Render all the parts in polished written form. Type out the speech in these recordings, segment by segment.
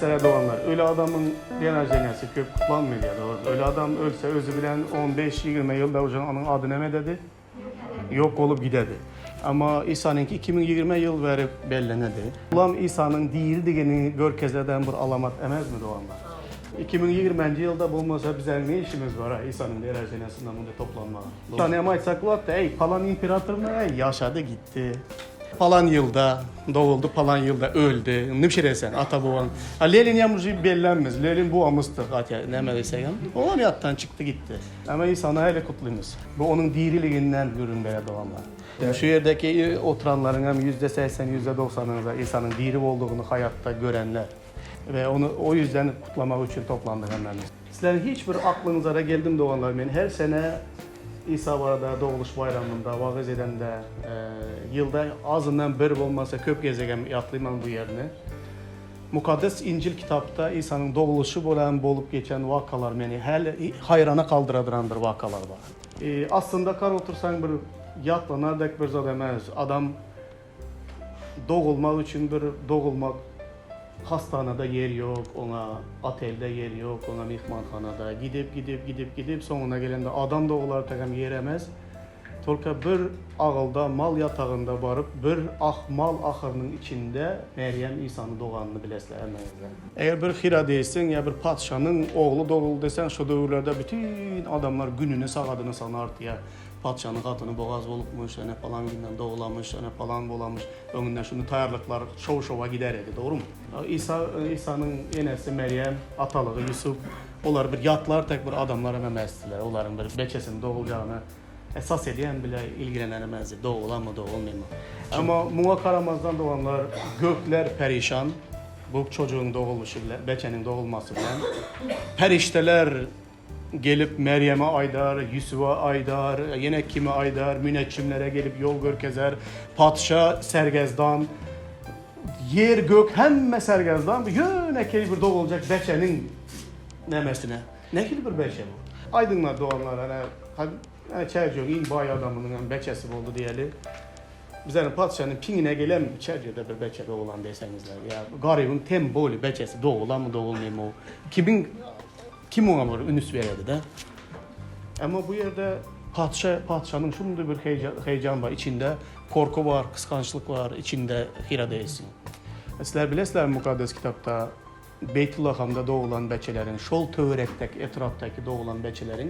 Bilesizler doganlar, öli adamyň den rождениýasy köp kutlanmaýar dogry. Öli adam ölse özi bilen 15-20 ýyl da onuň ady näme ededi? Ýok bolup gidedi. Amma Isanyňky 2020 ýyl bäri bellenedi. Bulam Isanyň diridigini görkezeden bir alamat emezmi doganlar? 2020-nji ýylda bolmasa bizäň ne işimiz bar a Isanyň den rождениýasynda munda toplanmaga? Näme aýtsak bolatdy, eý palan imperatormy, eý ýaşady gitdi. Palan ýylda doguldy, palan ýylda öldi. Nibşiresen, ata-babaň. A Lenin ýam uje bellenmez. Lenin bubamyzdyr, hatýa näme diýsegem. Olam ýatdan çykdy gitdi. Emma Isany häli kutlymyz. Bu onuň diriliginden gürrüň berýär doganlar. Şu ýerdeki oturanlaryň hem 80%, 90%-yňyza Isanyň diri boldugyny haýatda görenler. We ony o ýüzden kutlamak üçin toplandyk hemmämiz. Sizleriň hiç bir aklyňyzara geldim doganlar men her sene Isa barada dogluş baýramynda wagyz edemde ýylda azyndan bir bolmasa köp gezegem ýatlyman bu ýerini. Mukaddes Injil kitapda Isanyň dogluşy bolan bolup geçen wakalar meni häli haýrana kaldyradyran bir wakalar bar. Aslynda kar otursaň bir ýatlanar dek bir zat emes. Adam Dogulmak üçin bir dogulmak hastanada ýer ýok, oňa otelde ýer ýok, oňa myhmanhanada gidip, gidip, gidip, gidip soňuna gelende adam dogular tagam ýer emes. Tolka bir agylda mal ýatagynda baryp bir ah mal ahyrynyň içinde Merýem Isany doganyny bilesler hemmäňizler. Eger bir Hirodeýsiň ýa bir patyşanyň ogly doguldy deseň şo döwürlerde bütin adamlar gününi sagadyny sanardy ýa Patyşanyň hatyny bogaz bolupmyş, ene palan günden dogulamyş, ene palan bolamyş. Öňünden şuny taýýarlyklar şow-şowa gider edi, dogrumy? Isa, Isanyň enesi Merýem, atalygy Ýusup, olar bir ýatlar tek bir adamlar hem emesdiler. Olaryň bir beçesiniň doguljagyna esas edýän bile ilgilenen emesdi, dogulanmy, dogulmaýmy. Emma muňa garamazdan doganlar, gökler perişan bu çocugyň dogulyşy bilen, beçeniň dogulmasy bilen. Perişdeler Gelip Merýeme aýdar, Ýusuba aýdar, ýene kime aýdar, müneçjimlere gelip ýol görkezer. Patyşa sergezdan, ýer gök hemme sergezdan, bu ýönekeý bir doguljak beçeniň nemesine. Nähili bir beçe bu? Aýdyňlar doganlar, ene, çärjewiň iň baý adamynyň hem beçesi boldy diýeli. Bizleriň patyşanyň piňine gelenmi bu çärjewde bir beçe dogulan diýseňizler, ýa garybyň tem boli beçesi dogulanmy dogulmaýmy o kimiň Kim oňa bir ünüs beredi-de. Emma bu ýerde patyşa, patyşanyň şunday bir heýjan bar, içinde korky bar, kysgançlyk bar, içinde Hirodeýsiň. Sizler bilesizlermi Mukaddes Kitapda Beýtullahamda doglan beçeleriň, şol töwerekdeki, etrapdaky doglan beçeleriň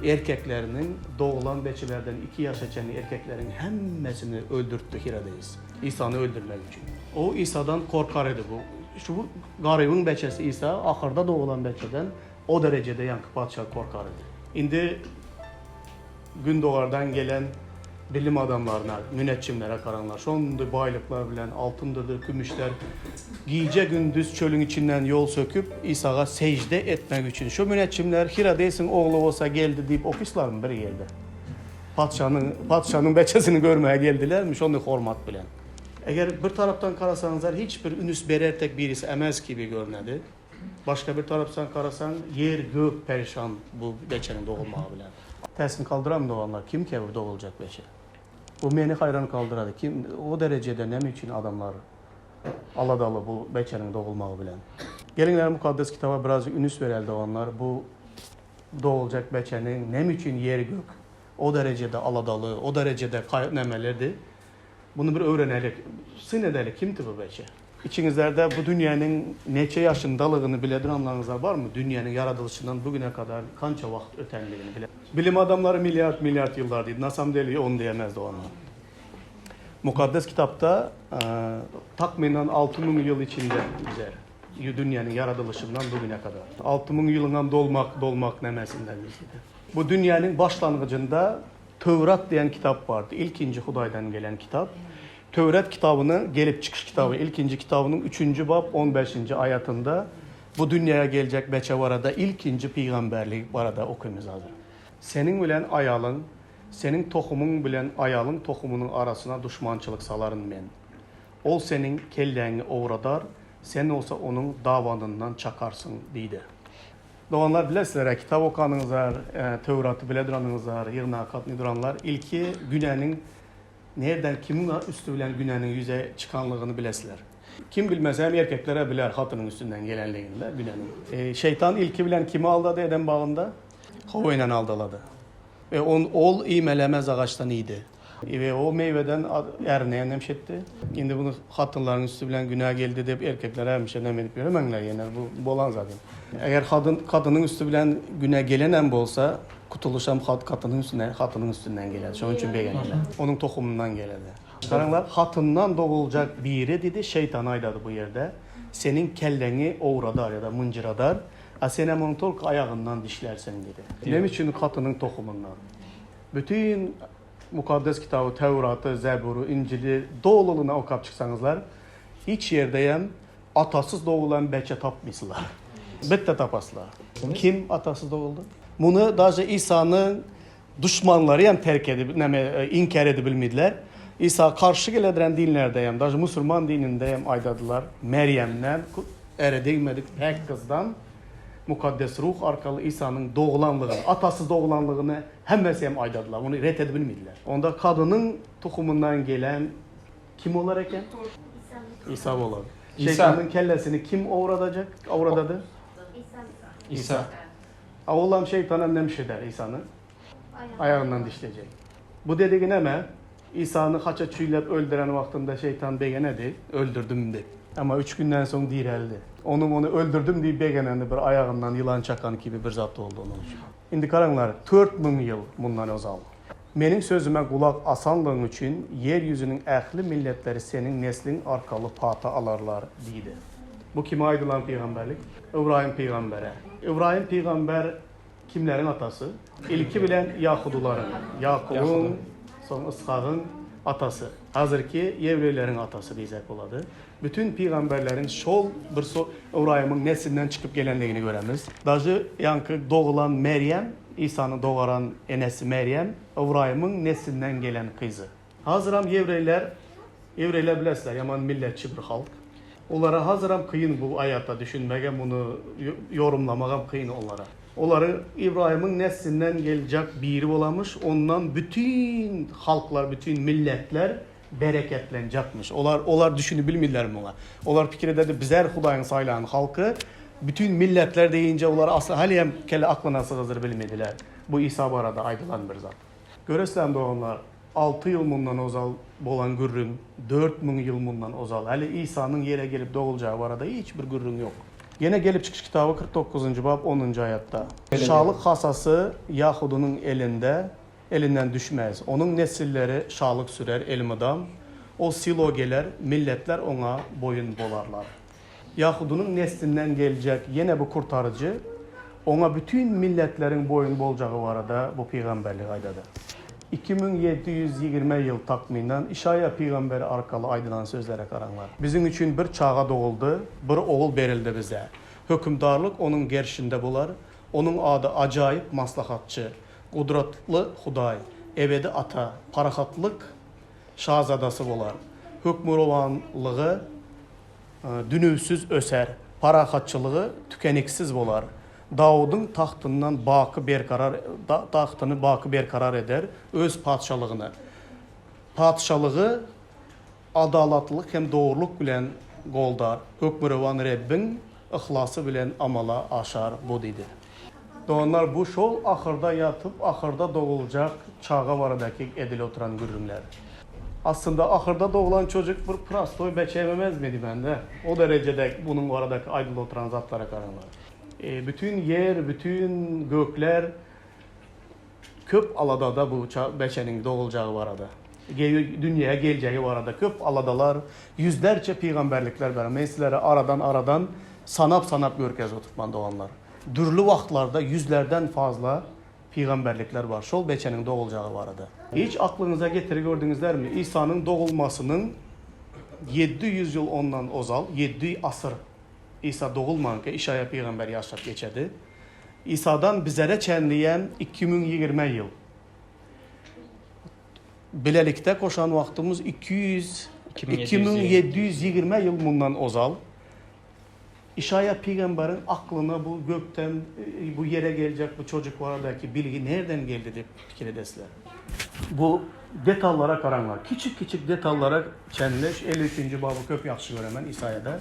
erkekleriniň, doglan beçelerden iki ýaşa çenli erkekleriň hemmesini öldürtdi Hirodeýs, Isany öldürmek üçin. O Isadan korkar edi bu. Şu Garybyň beçesi Isa ahyrda doglan beçeden o derejede ýaňky patyşa korkar edi. Indi gündogardan gelen bilim adamlaryna, müneçjimlere garaňlar. Şondy baýlyklar bilen altyndyr, kümüşler gije-gündiz çölüň içinden ýol söküp, Isaga sežde etmek üçin. Şu müneçjimler Hirodesiň ogly bolsa geldi diýip okyslarmy bir ýerde? Patyşanyň, patyşanyň beçesini görmäge geldilermi şondy hormat bilen? Eger bir tarapdan garasaňyzlar hiç bir ünüs berer tek birisi emez kibi görünedi. Başga bir tarapdan garasaň ýer gök perişan bu beçeniň dogulmagy bilen. Täsin kaldyram doganlar kim kebir doguljak beçe. Bu meni haýran kaldyrady kim o derejede neme üçin adamlar aladaly bu beçeniň dogulmagy bilen. Geliňler mukaddes kitaba birazjyk ünüs bereli doganlar bu doguljak beçeniň neme üçin ýer gök o derejede aladaly o derejede nemelerdi. Muny bir öwrenelik, syn edeli, kimdi bu beçe? Içiňizlerde bu dünýäniň neçe ýaşyndalygyny bile duranlaryňyzlar barmy? Dünýäniň ýaradylyşyndan bu güne kadar kança wagt ötenligini bile. Bilim adamlary milliard milliard ýyllar diýdi. Na samom dele ony diýemezdi onlar. Mukaddes kitapda takmynan 6000 ýyl içinde bize dünýäniň ýaradylyşyndan bu güne kadar. 6000 ýylyňam dolmak dolmak nemesinden bizde. Bu dünýäniň başlangyjynda Töwrat diýen kitap bardy. Ilkinji Hudaýdan gelen kitap. Töwrat kitabyny Gelip çykyş kitaby ilkinji kitabynyň üçünji bap on bäşinji aýatynda bu dünýäge geljek beçe barada ilkinji pygamberlik barada okymyz hazir. Seniň bilen aýalyň, seniň tohumyň bilen aýalyň tohumynyň arasyna duşmançylyk salaryn Men. Ol seniň kelläňi owradar, sen bolsa onuň dabanyndan çakarsyň diýdi. Doganlar bilesizler, kitap okanyňyzlar, Töwraty bile duranyňyzlar, ýygnaga gatnay duranlar ilki günäniň nerden kimiň üsti bilen günäniň ýüze çykanlygyny bilesizler. Kim bilmese hem erkekler-ä biler hatynyň üstünden gelenligini-de günäniň. Şeýtan ilki bilen kimi aldady Eden bagynda? How enäni aldalady. We on ol iýmelemez agaçdan iýdi. We o meýweden ärine hem şetdi. Indi bunu hatynlaryň üsti bilen günä geldi diýip erkekler hemişe neme edip ýöremäňler ýene bu bolan zat. Eger hadyn kadynyň üsti bilen günä gelen hem bolsa kutulyş hem hat katynyň üstünden hatynyň üstünden geledi. Şonuň üçin begenýärler. Onuň tohumyndan geledi. Garaňlar hatyndan doguljak biri diýdi şeýtan aýdady bu ýerde seniň kelleňi owradar ýa-da mynjyradar a senem onuň tolk aýagyndan dişlärsiň diýdi. Näme üçin hatynyň tohumyndan? Bütin Mukaddes Kitaby, Töwraty, Zebury, Injili dolulygyna okap çyksaňyzlar, hiç ýerdeyem atasyz dogulan beçe tapmysylar. Bitte tapaslar. Kim atasyz doguldy? Muny daže Isanyň duşmanlary hem terk edip, näme, inkär edip bilmediler. Isa garşy gelediren dinlerde hem, daže musulman dininde hem aýdadylar, Merýemden, ere degmedik päk gyzdan Mukaddes Ruh arkaly Isanyň doglanlygyny, atasyz doglanlygyny hemmesi hem aýdadylar. Muny ret edip bilmediler. Onda kadynyň tohumyndan gelen kim bolar eken? Isa bolar. Şeýtanyň kellesini kim owradajak, owradady? Isa. A olam şeýtanam näme iş eder Isany? Aýagyndan dişlejek. Bu dedigi näme? Isany haça çüýläp öldüren wagtynda şeýtan begenedi, öldürdim diýip. Emma üç günden soň direldi. Onuň ony öldürdim diýip begeneni bir aýagyndan ýylan çakan kibi bir zat boldy onuň üçin. Indi garaňlar, 4000 ýyl mundan ozal. Meniň sözüme gulak asanlygyň üçin ýer ýüzüniň ähli milletleri seniň nesliň arkaly pata alarlar diýdi. Bu kime aýdylan pygamberlik? Ybraýym pygambere. Ybraýym pygamber Kimleriň atasy? Ilki bilen ýahudylaryň, Ýakubyň, soň Yshagyň atasy. Hazirki ýewreýleriň atasy diýsek bolady. Bütin pygamberleriň şol bir Ybraýymyň neslinden çykyp gelendigini göremiz. Daže ýaňky dogulan Merýem, Isany dogaran enesi Merýem, Ybraýymyň neslinden gelen gyzy. Hazyram ýewreýler, ýewreýler bilesizler, ýaman milletçi bir halk. Olara hazyram kyn bu aýata düşünmegem, muny ýorumlamagam kyn olara. Olary Ybraýymyň neslinden geljek biri bolamyş, ondan bütin halklar, bütin milletler bereketlenjekmiş. Olar, olar düşünip bilmediler muňa. Olar pikir ederdi, bizler Hudaýyň saýlan halky, bütin milletler diýince olar asla hälem kelle aklyna sygdyryp bilmediler. Bu Isa barada aýdylan bir zat. Göresizlermi doganlar, 6 ýyl mundan ozal bolan gürrüň, 4000 ýyl mundan ozal, häli Isanyň ýere gelip doguljagy barada hiç bir gürrüň ýok. Ýene Gelip çykyş kitaby 49-njy bap 10-njy aýatda, Şalyk hasasy Ýahudynyň elinde, elinden düşmez, onuň nesilleri şalyk sürer elmydam, ol Silo geler, milletler oňa boýun bolarlar. Ýahudynyň neslinden geljek ýene bu Kurtaryjy, oňa bütin milletleriň boýun boljagy barada bu pygamberlik aýdady. 2720 ýyl takmynan Işaýa pygamber arkaly aýdylan sözlere garaňlar. Biziň üçin bir çaga doguldy, bir ogul berildi bize. Hökümdarlyk onuň gerşinde bolar, onuň ady Ajaýyp Maslahatçy, Gudratly Hudaý, Ebedi Ata, Parahatlyk Şazadasy bolar. Hökmürowanlygy dünewsiz öser, parahatçylygy tükeniksiz bolar. Dawudyň tagtyndan baky berkarar tagtyny baky berkarar eder, öz patyşalygyny. Patyşalygy adalatlylyk hem dogrulyk bilen goldar, Hökmürowan Rebbiň yhlasy bilen amala aşar bu diýdi. Doganlar, bu şol ahyrda ýatyp, ahyrda doguljak çaga baradaky edil oturan gürrüňler. Aslynda ahyrda doglan çocuk bir prostoý beçe emezmidi bende. O derejede bunuň baradaky aýdylyp oturan zatlara garaňlar. Bütün ýer, bütün gökler köp aladada bu beçeniň doguljagy barada. Dünýäge geljegi barada köp aladalar, ýüzlerçe pygamberlikler bar. Men sizlere aradan-aradan sanap-sanap görkezip oturtman doganlar. Dürli wagtlarda ýüzlerden fazla pygamberlikler bar şol beçeniň doguljagy barada. Hiç aklyňyza getiri gördüňizlermi, Isanyň dogulmasynyň 700 ýyl ondan ozal, ýedi asyr Isa dogulmanka Işaýa pygamber ýaşap geçedi. Isadan bizere çenliýem 2020 ýyl. Bilelikde goşan wagtymyz 200 2720 ýyl mundan ozal. Işaýa pygamberiň aklyna bu gökden bu ýere geljek bu çocuk baradaky bilgi nerden geldi diýip pikir edesizler. Bu detallara garaňlar. Kiçik-kiçik detallara çenli şu 53-nji baby köp ýagşy göremen Isaýada.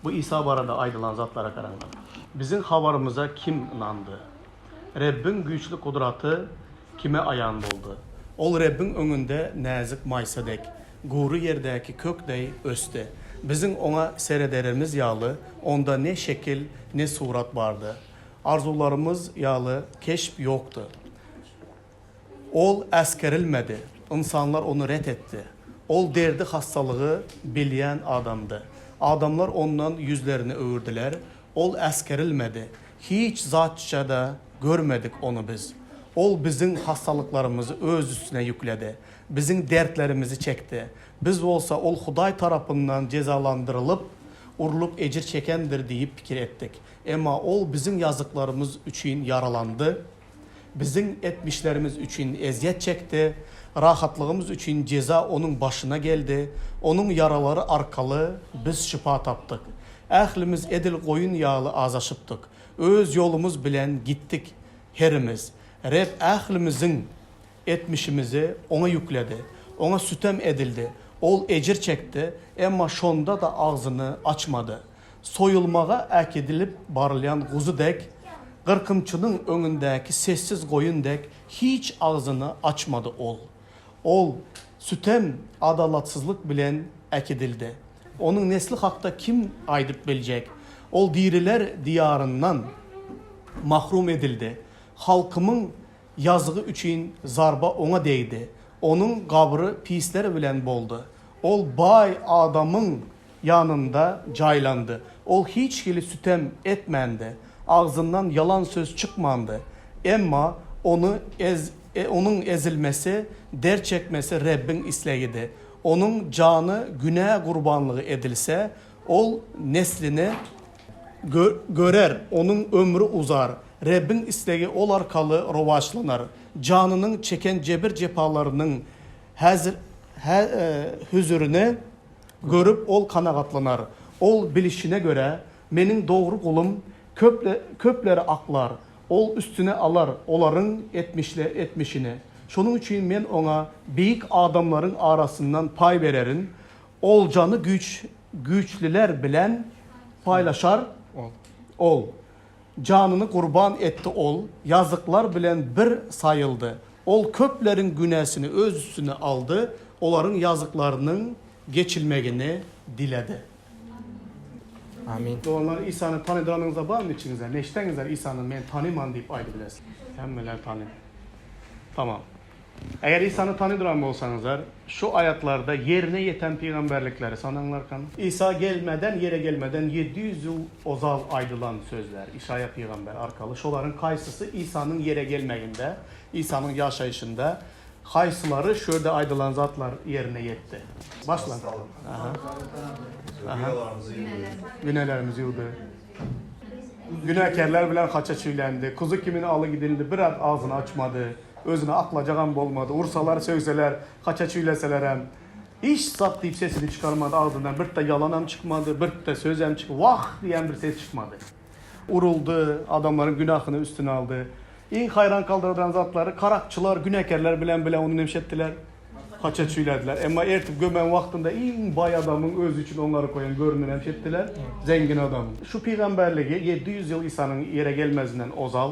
Bu Isa barada aýdylan zatlara garaňlar. Biziň habarymyza kim ynandy? Rebbiň güýçli gudraty kime aýan boldy? Ol Rebbiň öňünde näzik maýsa dek, gury ýerdäki kök deý ösdi. Biziň oňa serederimiz ýaly, onda ne şekil, ne surat bardy. Arzuwlarymyz ýaly keşp ýokdy. Ol äsgerilmedi, ynsanlar ony ret etdi. Ol derdi-hassalygy bilýän adamdy. Adamlar ondan ýüzlerini öwürdiler, ol äsgerilmedi, hiç zatça-da görmedik ony biz. Ol biziň hassalyklarymyzy öz üstüne ýükledi, biziň dertlerimizi çekdi. Biz bolsa ol Hudaý tarapyndan jezalandyrylyp, urlup ejir çekendir diýip pikir etdik. Emma ol biziň ýazyklarymyz üçin ýaralandy, Biziň etmişlerimiz üçin ezýet çekdi, rahatlygymyz üçin jeza Onuň başyna geldi, Onuň ýaralary arkaly biz şypa tapdyk. Ählimiz edil goýun ýaly azaşypdyk, öz ýolumyz bilen gitdik herimiz. Reb ählimiziň etmişimizi Oňa ýükledi. Oňa sütem edildi, Ol ejir çekdi, emma şonda-da agzyny açmady. Soýulmaga äkidilip barylýan guzy dek, gyrkymçynyň öňündäki sessiz goýun dek hiç agzyny açmady ol. Ol sütem, adalatsyzlyk bilen äkidildi. Onuň nesli hakda kim aýdyp biljek? Ol diriler diýaryndan mahrum edildi. Halkymyň ýazygy üçin zarba oňa degdi. Onuň gabry pisler bilen boldy. Ol baý adamyň Ýanynda jaýlandy. Ol hiç hili sütem etmändi. Agzyndan ýalan söz çykmandy. Emma ony ez onuň ezilmesi, dert çekmesi Rebbiň islegidi. Onuň jany günä gurbanlygy edilse, ol neslini gö görer, onuň ömri uzar. Rebbiň islegi ol arkaly rowaçlanar. Janynyň çeken jebir-jepalarynyň häzir hä hözürini Görüp ol kanagatlanar. Ol bilişine görä, Meniň dogry gulum köple köpleri aklar. Ol üstüne alar olaryň etmişle etmişini. Şonuň üçin men oňa beýik adamlaryň arasyndan paý bererin. Oljany güýç güýçlüler bilen paýlaşar ol. Janyny gurban etdi ol, ýazyklar bilen bir saýyldy. Ol köpleriň günäsini öz üstüne aldy, olaryň ýazyklarynyň geçilmegini diledi. Amin. Doganlar Isany tanydyranyňyzda barmy içiňizde? Neşdeňizler Isany men tanyman diýip aýdybilesiz? Hemmeler tany. Tamam. Eger Isany tanydyran bolsaňyzlar, şu aýatlarda ýerine ýeten pygamberlikleri sanaňlarkan. Isa gelmeden, ýere gelmeden 700 ýyl ozal aýdylan sözler, Işaýa pygamber arkaly, şolaryň kaýsysy Isanyň ýere gelmeginde, Isanyň ýaşaýşynda, haýsylary şu ýerde aýdylan zatlar ýerine ýetdi? Başlaň. Aha. Aha. Günälerimizi ýuwdy. Günäkärler bilen haça çüýlendi. Kuzy kimin aly gidildi, bir at agzyny açmady. Özüni aklajagam bolmady. Ursalar, sögseler, haça çüýleselerem, hiç zat diýip sesini çykarmady. Agzyndan birde ýalanam çykmady, birde sözem çyk, wah diýen bir ses çykmady. Uruldy, adamlaryň günahyny üstüne aldy. Iň haýran galdyrdan zatlary karakçylar, günäkärler bilen bile ony nemş etdiler? Haça çüýlediler. Emma ertip gömen wagtynda iň baý adamyň özi üçin oňary koýan görüni nemş etdiler? Zengin adamyň. Şu pygamberligi 700 ýyl Isanyň ýere gelmezinden ozal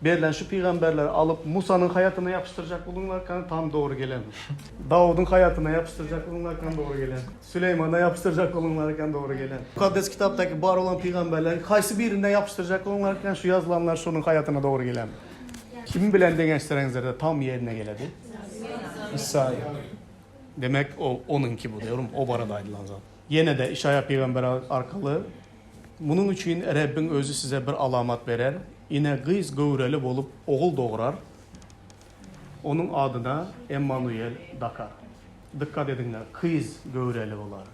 Berlen şu pygamberleri alyp Musanyň haýatyna ýapyşdyrjak boluňlarkan tam dogry gelen. Dawudyň haýatyna ýapyşdyrjak boluňlarkan dogry gelen. Süleýmana ýapyşdyrjak boluňlarkan dogry gelen. Mukaddes kitapdaky bar bolan pygamberleriň haýsy birine ýapyşdyrjak boluňlarkan şu ýazylanlar şonuň haýatyna dogry gelen. Kim bilen deňeşdireňizlerde tam ýerine geledi. Isaýa. Demek o onuňky bu diyorum o barada aýdylan zat. Ýene-de Işaýa pygamber arkaly Munuň üçin Rebbiň Özi size bir alamat berer, ine, gyz göwreli bolup, ogul dograr, onuň adyna Emmanuýel dakar. Dykgat ediňler, kyz göwreli bolar.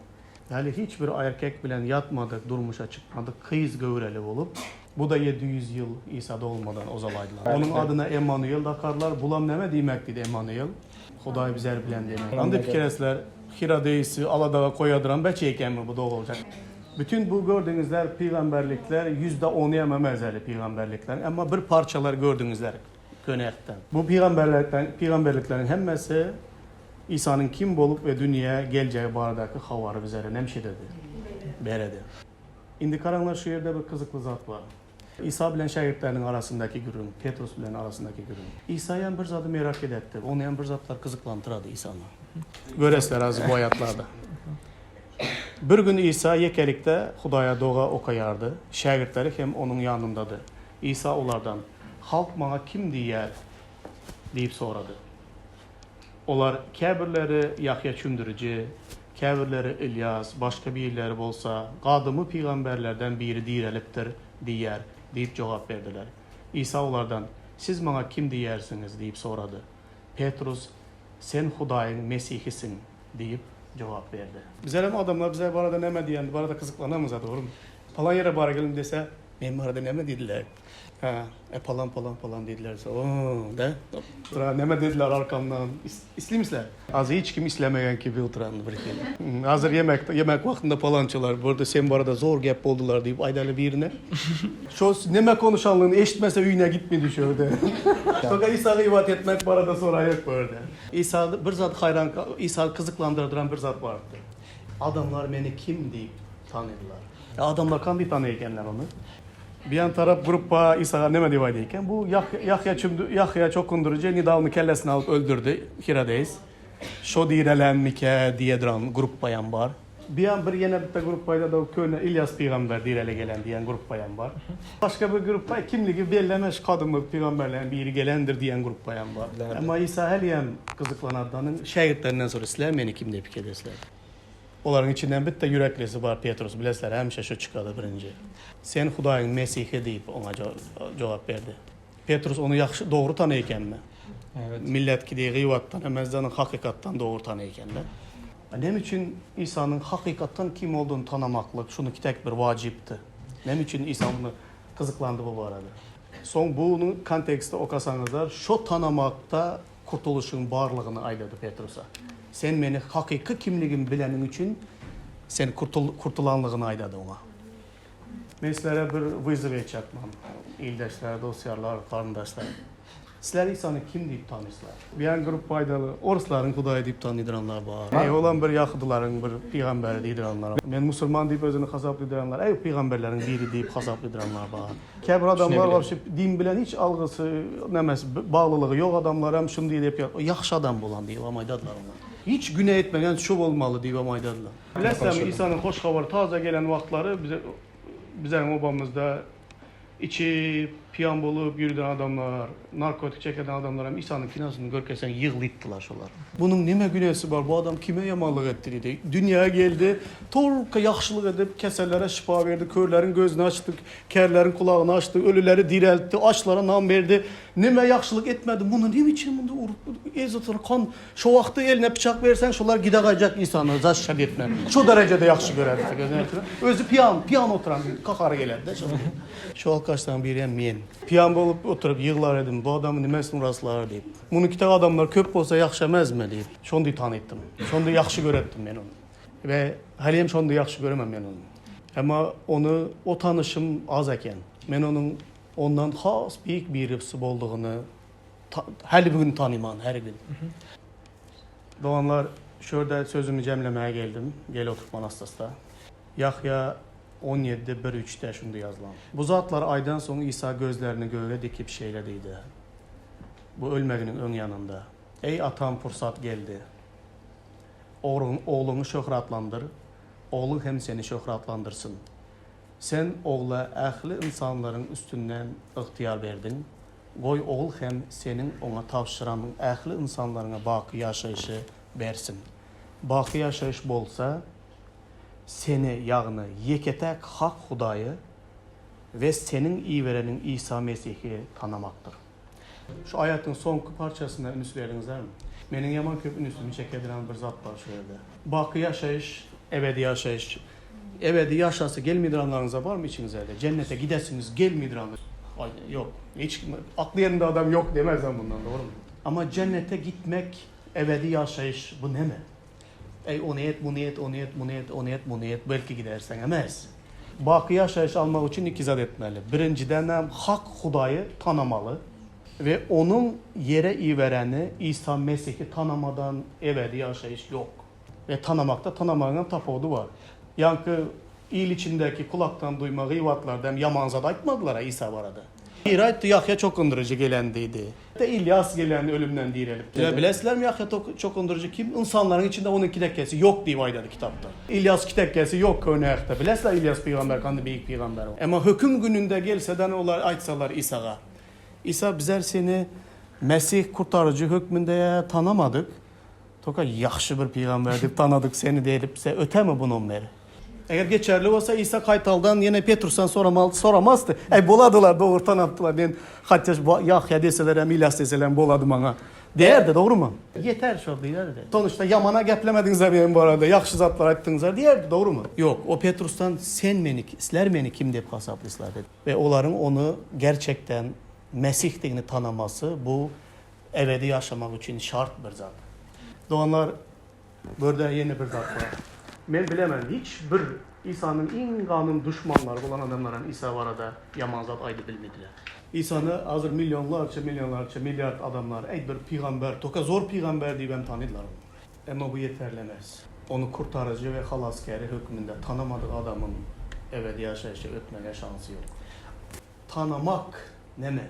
Häli hiç bir erkek bilen ýatmadyk, durmuşa çykmadyk kyz göwreli bolup, bu-da 700 ýyl Isa dogulmadan ozal aýdylan. Onuň adyna Emmanuýel dakarlar. Bulam näme diýmek diýdi Emmanuýel? Hudaý bizer bilen diýmek. Indi pikir etsler, Hirodeýsi aladaga goýadyran beçe ekenmi bu doguljak? Bütün bu gördüňizler pygamberlikler %10-y hem emez äli pygamberlikler. Emma bir parçalar gördüňizler. Köne Ähtden. Bu pygamberlerden pygamberlikleriň hemmesi Isanyň kim bolup we dünýä geljegi baradaky habary bizlere näme ederdi? Beredi. Indi garaňlar şu ýerde bir gyzykly zat bar. Isa bilen şägirtleriniň arasyndaky gürrüň, Petrus bilen arasyndaky gürrüň. Isa hem bir zady merak edepdi. Ony hem bir zatlar gyzyklandyrady Isany. Göresler az bu aýatlarda. Bir gün Isa ýekelikde Hudaýa doga okaýardy. Şägirtleri hem onuň ýanyndady. Isa olardan, Halk maňa kim diýýär? diýip sorady. Olar, Käbirleri Ýahýa çümdüriji, käbirleri Ylýas, başga birleri bolsa, gadymy pygamberlerden biri direlipdir diýýär diýip jogap berdiler. Isa olardan, Siz maňa kim diýýärsiňiz? diýip sorady. Petrus, Sen Hudaýyň Mesihisiň diýip jogap berdi. Bizlerem adamlar bize barada näme diýende barada gyzyklanamyza dogrymy? Palan ýere bara gelin dese, men barada näme diýdiler? Hä, e palan palan palan diýdiler. O, da. Oturan näme diýdiler arkamdan? Isleýmisler? Az hiç kim islemegen kibi oturan bir hili. Hazır yemek yemek wagtynda palançylar burada sen barada zor gep boldular diýip aýdaly birine. Şo neme konuşanlygyny eşitmese öýüne gitmedi şu ýerde. Soňra Isa gybat etmek barada soraýak bu ýerde. Isa bir zat haýran Isa gyzyklandyrdyran bir zat bardy. Adamlar meni kim diýip tanydylar? Adamlar kandy tanyý ekenler ony? Bir ýan tarap gruppa Isaga neme diýip aýdýar eken? Bu Ýahýa çümdi, Ýahýa çokundyryjy nedawno kellesini alyp öldürdi Hirodes. Şo direlenmikä diýe duran gruppaýam bar. Bir ýan bir ýene bitte gruppaýda da köne Ilýas pygamber direle gelen diýen gruppaýam bar. Başga bir gruppa kimligi bellemeş gadymy pygamberleriň biri gelendir diýen gruppaýam bar. Emma Isa häliyem gyzyklanadanyň şägirtlerinden soraýar, Sizler meni kim diýip pikir edesizler? Olaryň içinden bitte ýüreklisi bar Petrus, bilesizler, hemişe şu çykady birinji. Sen Hudaýyň Mesihi diýip oňa jogap berdi. Petrus ony ýagşy, dogry tanaý ekenmi? Evet. Millet kideý gybatdan emezde ony hakykatdan dogry tanaý ekende. Näme üçin Isanyň hakykatdan kim olduğuny tanamaklyk şuny kitek bir wajypdy? Näme üçin Isa muny gyzyklandy bu barada? Soň buny kontekstde okasaňyzlar, şo tanamakda kurtulyşyň barlygyny aýdady Petrusa. Sen meni hakyky kimligimi bileniň üçin sen kurtul kurtulanlygyny aýdady oňa. Men sizlere bir wyzow etjekman, ildeşler, dost-ýarlar, garyndaşlar. Sizler Isany kim diýip tanyýslar? Biýan gruppa aýdaly, orslaryň hudaýy diýip tanydyranlar bar. Eý, olam bir ýahudylaryň bir pygamberi diýdiranlar. Men musulman diýip özüni hasapladyranlar, eý, pygamberleriň biri diýip hasapladyranlar bar. Käbir adamlar wapşe din bilen hiç algysy, nämesi, baglylygy ýok adamlar hem şuny diýip, ýagşy adam bolan diýibem aýdadylar oňa. Hiç güne etmegen şu bolmaly diýibem aýdadylar. Bilesizlermi, Isanyň hoş habary taze gelen wagtlary bize bizäň obamyzda içip, piýan bolup ýürüden adamlar, narkotik çekeden adamlar hem Isanyň kinosyny görkezseň ýyglypdylar şolar. Bunuň neme günesi bar, bu adam kime ýamanlyk etdi diýdi. Dünýä geldi, tolka ýagşylyk edip, kesellere şypa berdi, körleriň gözüni açdy, kerleriň kulagyny açdy, ölüleri direltdi, açlara nan berdi. Neme ýagşylyk etmedi, muny neme üçin munda urup, ezip kan Şo wagty eline pyçak berseň, şolar gide gaýjak Isany zaşşat etme. Şo derejede ýagşy görerdi. Özi piýan, piýan oturan gahary gelerdi şo. Şo alkaşlaryň biri hem men. Piýan bolup oturyp ýyglar edim, bu adamy nimesin uraslar diýip. Muny kitek adamlar köp bolsa ýagşy emezmi diýip. Şondy tanytdym. Şondy ýagşy göretdim men ony. We hälem şondy ýagşy göremem men ony. Emma ony o tanyşym az eken. Men onuň ondan has beýik birisi boldugyny Häli bu gün tanyman, her gün. Doganlar, şu ýerde sözümi jemlemäge geldim. Gel oturtman astasda. Ýahýa 17, 1, 3-de şundy ýazylan. Bu zatlary aýdan soň Isa gözlerini göge dikip şeýle diýdi. Bu ölmeginiň öň ýanynda. Eý, Atam, pursat geldi. Ogluňy şöhratlandyr, Ogluň hem seni şöhratlandyrsyn. Sen Ogla ähli ynsanlaryň üstünden ygtyýar berdiň, goý Ogul hem Seniň Oňa tabşyran ähli ynsanlaryňa baky ýaşaýşy bersin. Baky ýaşaýyş bolsa, Seni, ýagny ýeke-täk hak Hudaýy we Seniň ibereniň Isa Mesihi tanamakdyr. Şu aýatyň soňky parçasyna üns berdiňizlermi? Meniň ýaman köp ünsümi çekediren bir zat bar şu ýerde. Baky ýaşaýyş, ebedi ýaşaýyş. Ebedi ýaşasy gelmidiranlaryňyza barmy içiňizede? Jennete gidesiňiz gelmidiranlar? Aý, ýok. Hiç kim, akly ýerinde adam ýok demezem bundan, dogrumy? Amma jennete gitmek, ebedi ýaşaýyş bu neme? Eý, ony et, muny et, ony et, muny et, ony et, muny et, belki gidersiň emes. Baky ýaşaýyş almak üçin iki zat etmeli. Birinjidenem hak Hudaýy tanamaly. We Onuň ýere ibereni Isa Mesihi tanamadan ebedi ýaşaýyş ýok. We tanamakda tanamagyň hem tapawudy bar. Ýaňky il içindäki kulakdan duýma gybatlarda hem ýaman zat aýtmadylar-a Isa barada. Biri aýtdy, Ýahýa çokundyryjy gelen diýdi. De Ylýas gelen ölümden direlip. Sizler bilesizlermi Ýahýa çokundyryjy kim? Ynsanlaryň içinde onuň kitekgesi ýok diýip aýdady kitapda. Ylýas kitekgesi ýok köne ähtde. Bilesizler Ylýas pygamber kandy beýik pygamber. Emma höküm gününde gelseden olar aýtsalar Isaga, Isa bizler seni Mesih kurtaryjy hökmünde tanamadyk, toka ýahşy bir pygamber diýip tanadyk seni diýlip bize ötemi bu nomeri? Eger geçerli bolsa Isa gaýtaldan ýene Petrusdan soramaly soramazdy. Äý boladylar dogry tanapdylar men hatda Ýahýa deseler hem Ylýas deseler hem bolady maňa diýerdi dogrymy? Ýeter şol diýerdi. Sonuçta ýamana geplemediňizler men barada ýagşy zatlar aýtdyňyzlar diýerdi dogrymy? Ýok o Petrusdan sen meni sizler meni kim dep hasaplaýslar dedi. We olaryň ony gerçekden Mesihdigini tanamasy bu ebedi ýaşamak üçin şart bir zat. Doganlar Börde ýene bir zat bar. Men bilemen, hiç bir Isanyň iň ganym duşmanlary bolan adamlar hem Isa barada ýaman zat aýdyp bilmediler. Isany hazir millionlarça, millionlarça, milliard adamlar, äý bir pygamber, toka zor pygamber diýip hem tanydylar ony. Emma bu ýeterli emes. Ony Kurtaryjy we Halasgäri hökmünde tanamadyk adamyň ebedi ýaşaýşa ötmege şansy ýok. Tanamak neme?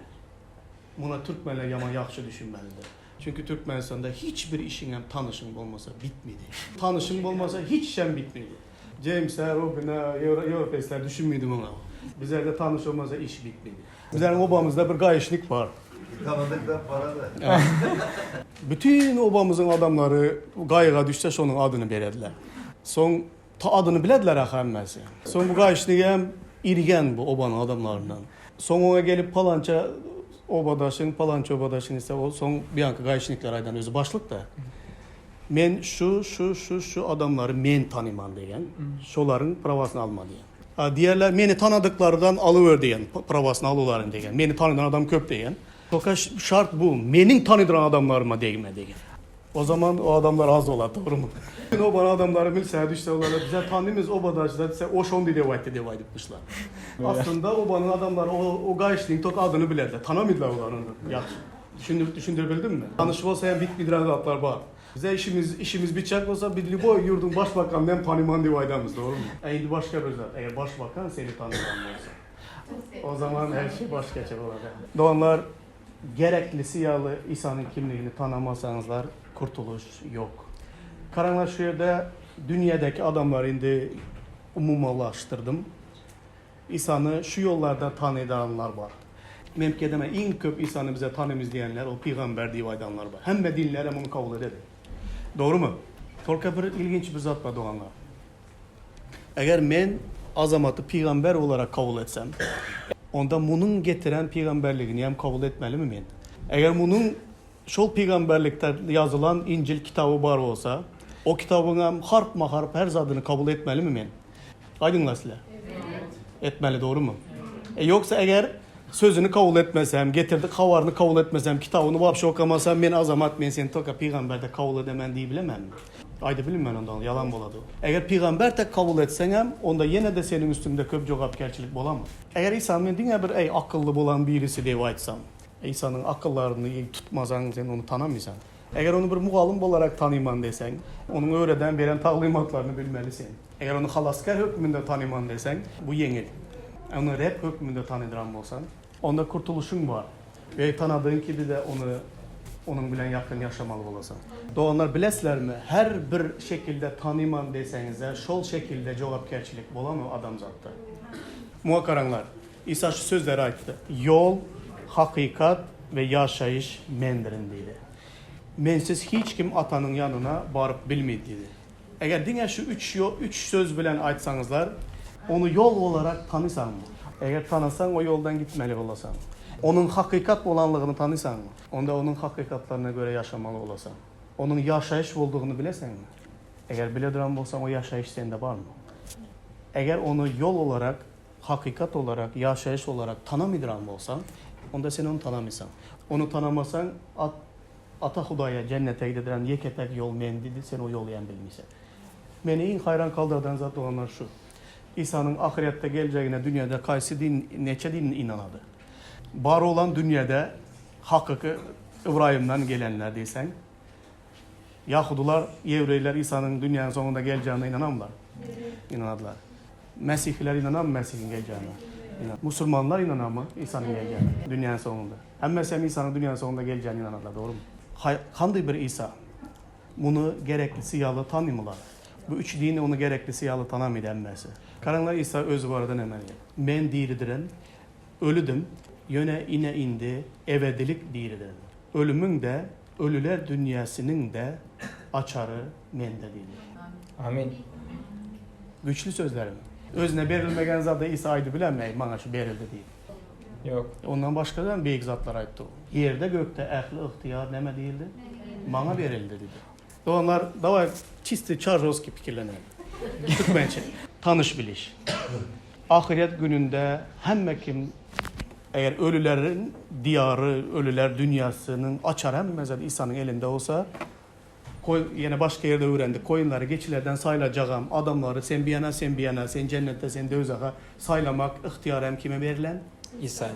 Muna türkmenler ýaman ýagşy düşünmelidir. Çünki Türkmenistanda hiç bir işiňem tanyşyň bolmasa bitmedi. Tanyşyň bolmasa hiç işem bitmedi. Jeýmse, Robine, ýewropeýsler düşünmedi muňa. Bizlerde tanyş bolmasa iş bitmedi. Bizleriň obamyzda bir gaýyşnik bar. Tanadyk da para da. Bütin obamyzyň adamlary gaýyga düşse şonuň adyny berediler. Soň ta adyny bilediler ahy hemmesi. Soň bu gaýyşnigem irgen bu obanyň adamlaryndan. Soň oňa gelip palança obadaşyň, palança obadaşyň diýse, ol soň buýanky gaýyşnikler aýdan özi başlyk-da. Men şu, şu, şu, şu adamlary men tanyman diýen. Şolaryň prawasyny alma diýen. A diýerler, meni tanadyklarydan alyber diýen, prawasyny al olaryň diýen. Meni tanydan adam köp diýen. Toka şart bu, meniň tanydyran adamlaryma degme diýen. O zaman o adamlar az bolar, dogrymy? Obanyň adamlary milsä düşse olara bize tanymyz obadaşlar diýse o şondy dep aýtdy dep aýdypmyşlar. Aslynda obanyň adamlary o o gaýyşlyň tok adyny bilerler, tanamydylar olar ony. Ýagşy. Düşündirip düşündirip bildimmi? Tanyş bolsa hem bitmediren zatlar bar. Bize işimiz işimiz bitjek bolsa biz lýuboý ýurduň başbakanyny hem tanyman dep aýdamyz, dogrymy? A indi başga bir zat, eger başbakan seni tanyman bolsa. O zaman her şey başgaça bolar. Doganlar, Gereklisi ýaly Isanyň kimligini tanamasaňyzlar kurtulyş ýok. Garaňlar şu ýerde dünýädäki adamlary indi umumalaşdyrdym. Isany şu ýollarda tanydanlar bar. Memkedeme iň köp Isany bize tanymyz diýenler ol pygamber diýip aýdanlar bar. Hemme dinler hem ony kabul ededi. Dogrymy? Tolka bir ilginç bir zat bar doganlar. Eger men Azamaty pygamber olarak kabul etsem, onda munuň getiren pygamberligini hem kabul etmelimi men? Eger munuň şol pygamberlikde ýazylan Injil kitaby bar bolsa, o kitabyň hem harpma-harp her zadyny kabul etmelimi men? Aýdyňlar sizler. Etmeli, dogrymy? E, ýogsa eger sözüni kabul etmesem, getirdik habaryny kabul etmesem, kitabyny wapşe okamasam, men Azamat, men seni toka pygamberde kabul edemen diýibilemenmi? Aýdyp bilinmän onda ýalan bolady. Eger pygamber tek kabul etseňem, onda ýene-de seniň üstüňde köp jogapkärçilik bolamy? Eger Isa men diňe bir eý akylly bolan birisi diýip aýtsam, Isanyň akyllaryny tutmasaň sen ony tanamysaň. Eger ony bir mugallym bolarak tanyman deseň, onuň öwreden beren taglymatlaryny bilmeli sen. Eger ony halasgär hökmünde tanyman deseň, bu ýeňil. Ony Reb hökmünde tanydyran bolsaň, onda kurtulyşyň bar. We tanadygyň kibi-de ony onuň bilen ýakyn ýaşamaly bolasyň. Doganlar bilesizlermi, her bir şekilde tanyman deseňizde, şol şekilde jogapkärçilik bolamy adamzatda? Muňa garaňlar, Isa şu sözleri aýtdy, Ýol, hakykat we ýaşaýyş Mendirin diýdi. Mensiz hiç kim Atanyň ýanyna baryp bilmedi diýdi. Eger diňe şu üç üç söz bilen aýtsaňyzlar, Ony ýol olarak tanysaňmy? Eger tanasaň, o ýoldan gitmeli bolasaň. Onuň hakykat bolanlygyny tanysaňmy? Onda Onuň hakykatlaryna görä ýaşamaly bolasaň. Onuň ýaşaýyş boldugyny bileseňmi? Eger bile duran bolsaň, o ýaşaýyş sende barmy? Eger Ony ýol olarak, hakykat olarak, ýaşaýyş olarak tanamydyran bolsaň, onda sen Ony tanamysaň. Ony tanamasaň, at Ata Hudaýa, jennete gididiren ýeke-täk ýol men diýdi, sen o ýoly hem bilmeýsen. Meni iň haýran galdyrdan zat doganlar şu. Isanyň ahyretde geljegine dünýäde kaýsy din, neçe din ynanady? Bar bolan dünýäde. Hakyky Ybraýymdan gelenler diýseň, Ýahudylar, ýewreýler Isanyň dünýäniň soňunda geljegine ynanamylar? Ynanadylar. Mesihiler ynanamy Mesihiň geljegine? Ynan. Musulmanlar ynanamy Isanyň geljegine dünýäniň soňunda? Hemmesi hem Isanyň dünýäniň soňunda geljegine ynanadylar, dogrumy? Haý, kandy bir Isa? Muny gereklisi ýaly tanymylar. Bu üç dini ony gereklisi ýaly tanamydy hemmesi. Garaňlar Isa özi barada näme diýýär? Men diridirin. Ölüdim, ýöne ine indi ebedilik diridirin. Ölümiň-de, ölüler dünýäsiniň-de açary mende diýdi. Amin. Güýçli sözlermi? Özüne berilmegen zady Isa aýdy bilenmi, Eý, maňa şu berildi diýip? Ýok. Ondan başga-da beýik zatlar aýtdy. Ýerde-gökde ähli ygtyýar näme diýildi? Maňa berildi diýdi. Doganlar, dawaý çisti çarjowskiý pikirleneli. Türkmençe. Tanyş-biliş. Ahyret gününde hemme kim, eger ölüleriň diýary, ölüler dünýäsiniň açary hemme zat Isanyň elinde bolsa, koý, ýene başga ýerde öwrendik, koýunlary geçilerden saýlajagam, adamlary sen bir ýana, sen bir ýana, sen jennete, sen döwzaha saýlamak ygtyýary hem kime berlen? Isa.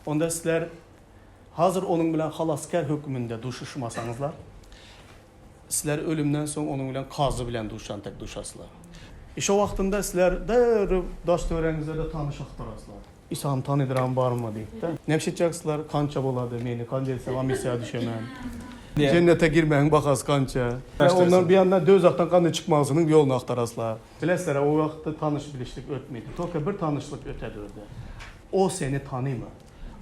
Onda sizler hazir onuň bilen halasgär hökmünde duşuşmasaňyzlar, Sizler ölümden soň onuň bilen kazy bilen duşan tek duşarsylar. E şo wagtynda sizler derrew daş-töweregiňizde-de tanyş agtararsylar. Isany tanydyran barmy diýip-de. Näme etjeksizler? Kança bolady meni kança etsem amisýa düşemen. Jennete girmegiň bahasy kança? Ondan bir ýandan döwzahdan kanday çykmagysynyň ýoluny agtaraslar. Bilesizler o wagtda tanyş-bilişlik ötmedi. Tolka bir tanyşlyk ötedi orda. O seni tanymy?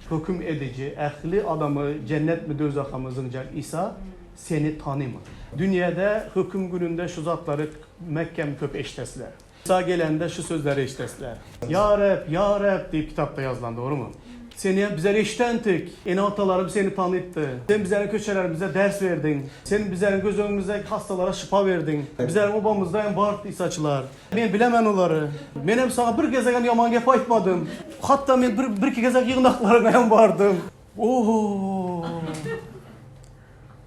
Höküm ediji, ähli adamy jennetmi döwzahamy zyňjak Isa seni tanymy? Dünýäde höküm gününde şu zatlary mäkäm köp eşidesizler. Isa gelende şu sözleri eşidesizler. Ýa Reb, ýa Reb diýip kitapda ýazylan, dogrumy? Seni bizler eşidendik. Ene-atalarym seni tanytdy. Sen bizleriň köçelerimizde ders berdiň. Sen bizleriň göz öňümizde hassalara şypa berdiň. Bizleriň obamyzda hem bardy isaçylar. Men bilemen olary. Menem saňa bir gezegem ýaman gep aýtmadym. Hatda men bir, birki gezek ýygnaklaryňa hem bardym. Oho!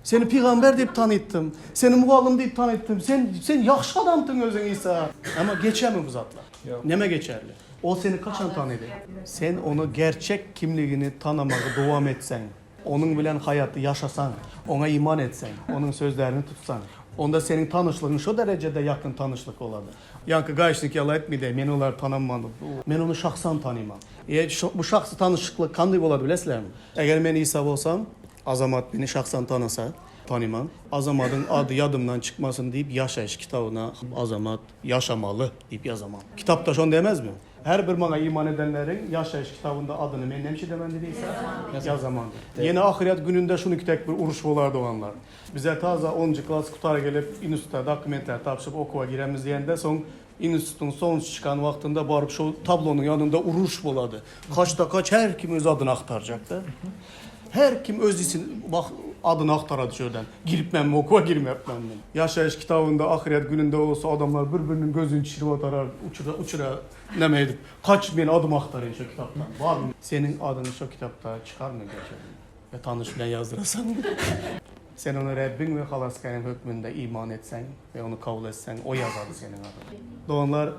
Seni pygamber diýip tanytdym. Seni mugallym diýip tanytdym. Sen, sen ýagşy adamsyň özüň Isa. Emma geçermi bu zatlar? Ýok. Näme geçerli? O seni kaçan tanydy? Sen ony gerçek kimligini tanamagy dowam etseň. Onuň bilen haýaty ýaşasaň, Oňa iman etseň, Onuň sözlerini tutsaň, onda seniň tanyşlygyň şo derejede ýakyn tanyşlyk bolady. Ýaňky gaýyşnik ýaly aýtmydy, men olary tanamman, men ony şahsan tanyman. E, şo, bu şahsy tanyşyklyk kanday bolady bilesizlermi? Eger men Isa bolsam, Azamat meni şahsan tanasa, tanyman. Azamadyň ady ýadymdan çykmasyn diýip ýaşaýyş kitabyna Azamat ýaşamaly diýip ýazaman. Kitapda şonda emezmi? Her bir maňa iman edenleriň ýaşaýyş kitabynda adyny men näme edemen diýdi Isa? Ýazaman diýdi. Ýene ahyret gününde şunuki tek bir uruş bolar doganlar. Bize taza onunjy klas gutara gelip instituta dokumentleri tabşyryp okuwa giremiz diýende soň institutyň sonuç çykan wagtynda baryp şo tablonyň ýanynda uruş bolady. Kaçda kaç her kim öz adyny agtarjakda. Her kim öz isin bak adyny agtarady şu ýerden. Giripmenmi okuwa girmepmenmi. Ýaşaýyş kitabynda ahyret gününde bolsa adamlar bir biriniň gözüni çişirip otarar uçura uçura neme edip kaç men adymy agtaryn şo kitapdan barmy. Seniň adyňy şo kitapda çykarmy gerçek we tanyş bilen ýazdyrasaň. Sen ony Rebbiň we Halasgäriň hökmünde iman etseň we ony kabul etseň o ýazady seniň adyňy. Doganlar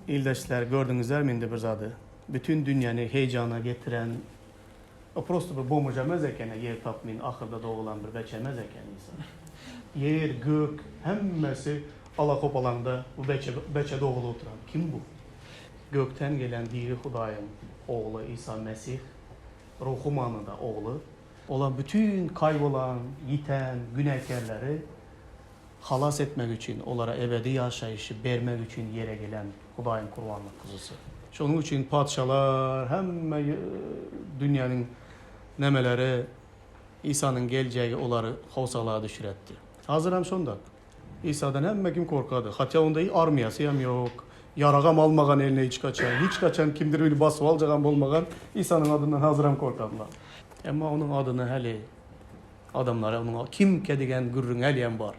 ildeşler gördüňizlermi indi bir zady bütün dünýäni heýjana getiren O prosto bir bomž emez eken-ä, ýer tapmyn, ahyrda dogulan bir beçe emez eken Isa. Ýer, gök, hemmesi ala-hopalaňda bu beçe, beçe dogulyp oturan. Kim bu? Gökden gelen diri Hudaýyň Ogly Isa Mesih, ruhy manyda Ogly. Olam bütin kaýbolan, ýiten günäkärleri halas etmek üçin, olara ebedi ýaşaýşy bermek üçin ýere gelen Hudaýyň kurbanlyk guzusy. Şonuň üçin patyşalar, hemme dünýäniň nemeleri Isanyň geljegi olary howsala düşüretdi. Hazir hem şondak. Isadan hemme kim korkady. Hatýa onda armiýasy hem ýok, ýaragam almagan eline hiç haçan, hiç haçan kimdir biri basyp aljagam bolmagan Isanyň adyndan hazir hem korkadylar. Emma onuň adyny häli Adamlara onuň kimkä diýen gürrüň hälýem bar.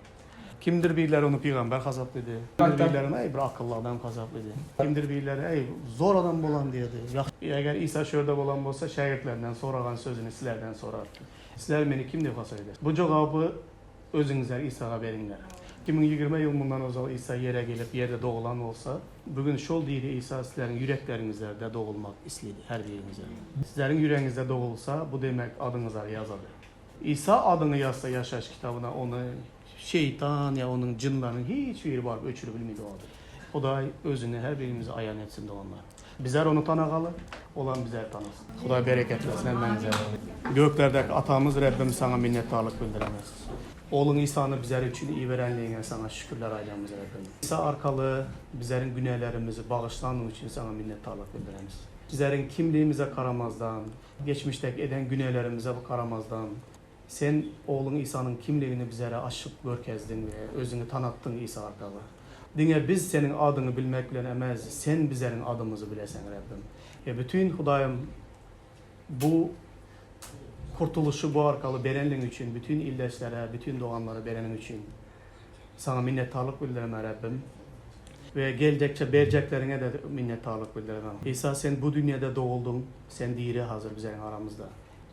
Kimdir birleri ony pygamber hasaplady. Kimdir birleri ony, eý, bir akylly adam hasaplady. Kimdir birleri, eý, zor adam bolan diýdi. Eger Isa şu ýerde bolan bolsa, şägirtlerinden soragan sözüni sizlerden sorardy. Sizler meni kim diýip hasap edýärsiňiz? Bu jogaby özüňizler Isaga beriňler. 2020 ýyl mundan ozal Isa ýere gelip, ýerde dogulan bolsa, bu gün şol diri Isa sizleriň ýürekleriňizlerde dogulmak islidi, her biriňize. Sizleriň ýüregiňizde dogulsa, bu demek adyňyzary ýazady. Isa adyňy ýazsa ýaşaýyş kitabyna ony şeýtan ýa onuň jynlarynyň hiç biri baryp öçürip bilmedi o ady. Hudaý özüni her birimize aýan etsin doganlar. Bizler ony tanagaly, olam bizleri tanasyn. Hudaý bereketlesin hemmäňize. Göklerdäki Atamyz Rebbim saňa minnetdarlyk bildiremiz. Ogluň Isany bizler üçin iberenligiňe saňa şükürler aýdamyz Rebbim. Isa arkaly bizleriň günälerimizi bagyşlanyň üçin saňa minnetdarlyk bildiremiz. Bizleriň kimligimize garamazdan, Geçmişdäki eden günelerimize garamazdan, Sen Ogluň Isanyň kimligini bizlere açyp görkezdiň we Özüňi tanatdyň Isa arkaly. Diňe biz Seniň adyňy bilmek bilen emez, Sen bizleriň adymyzy bileseň, Rebbim. We bütin Hudaýym bu kurtulyşy bu arkaly berenligiň üçin, bütin ildeşlere, bütin doganlara bereniň üçin Saňa minnetdarlyk bildiremen, Rebbim. We geljekçe berjekleriňe-de minnetdarlyk bildiremen. Isa, Sen bu dünýede doguldyň, Sen diri hazir bizleriň aramyzda.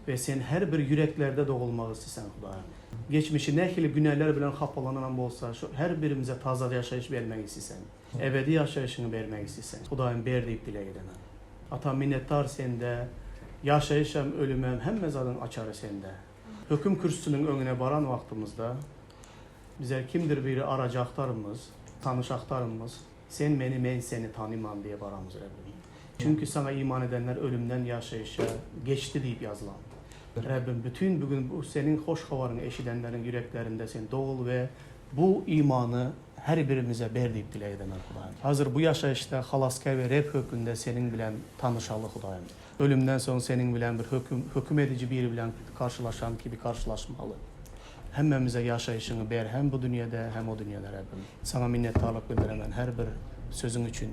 We Sen her bir ýüreklerde dogulmagy isleseň, Hudaýym. Geçmişi nähili günäler bilen hapalananam bolsa, şu her birimize taza ýaşaýyş bermegi isleseň. Ebedi ýaşaýşyňy bermegi isleseň. Hudaýym ber diýip dileg edemen. Atam minnetdar Sende, ýaşaýyşam, ölümem, hemme zadyň açary Sende. Höküm kürsüsiniň öňüne baran wagtymyzda, Bizler kimdir biri arajakdarymyz, tanyşakdarymyz, Sen meni, men seni tanyman diýe baramyz Rebbim. Çünki Saňa iman edenler ölümden ýaşaýşa geçdi diýip ýazylan. Rebbim, bütin bu gün bu Seniň hoş habaryňy eşidenleriň ýüreklerinde Sen dogul we bu imany her birimize ber diýip dileg edemen Hudaýym. Hazir bu ýaşaýyşda Halasgär we Reb hökmünde Seniň bilen tanyşaly Hudaýym. Ölümden soň Seniň bilen bir höküm, höküm ediji biri bilen garşylaşan kibi garşylaşmaly. Hemmämize ýaşaýşyňy ber hem bu dünýede hem o dünýede Rebbim. Saňa minnetdarlyk bildiremen her bir sözüň üçin.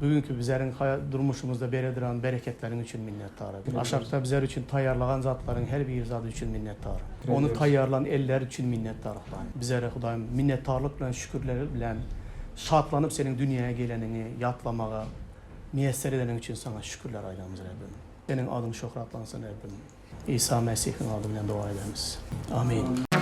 Bu günki bizeriň durmuşymyzda beredyran bereketleriň üçin minnetdar. Aşakda bizer üçin taýýarlagan zatlaryň her bir zady üçin minnetdar. Ony taýýarlan eller üçin minnetdar Hudaýym. Bizere Hudaýym minnetdarlyk bilen şükürler bilen şatlanyp seniň dünýäge geleniňi ýatlamaga miýesser edeniň üçin saňa şükürler aýdamyz Rebbim. Seniň adyň şöhratlansyn Rebbim. Isa Mesihiň ady bilen doga edemiz. Amin.